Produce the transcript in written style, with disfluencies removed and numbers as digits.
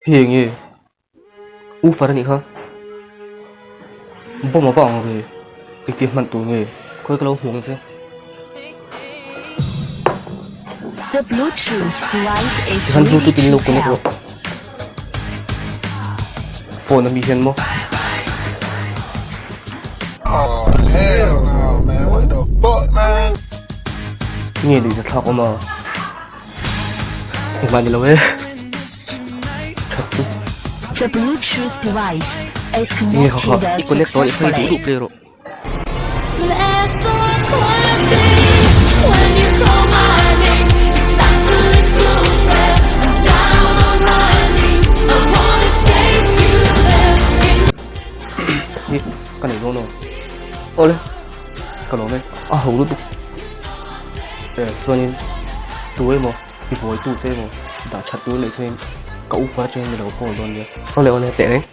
Hei eng nge? Woofer a nih kha. Bomb a va ang ve. Engtia hman tur nge? Khawi ka lo hmu ang che. The Bluetooth device is Tikhan ready bluetooth in to lo connect pair. rawh. Phone ami hian maw? Oh hell no man what the fuck man. Nge nuih zathlak awm a? Engmah ni lo e. That chu. The Bluetooth device is Nge kha kha connected i connect tawh a nih kha i duh successfully. duh play rawh. Let the choir sing when you call my name. It's like a little prayer. I'm down on my knees. I wanna take you there. Hi ka nei dawn aw. Awle ka lawm e a ho lutuk. Eh chuanin tu emaw i buaitu che emaw dah that tur neih chuanin ka ufa atangin mi lo call dawn nia. Awle awle teh reng.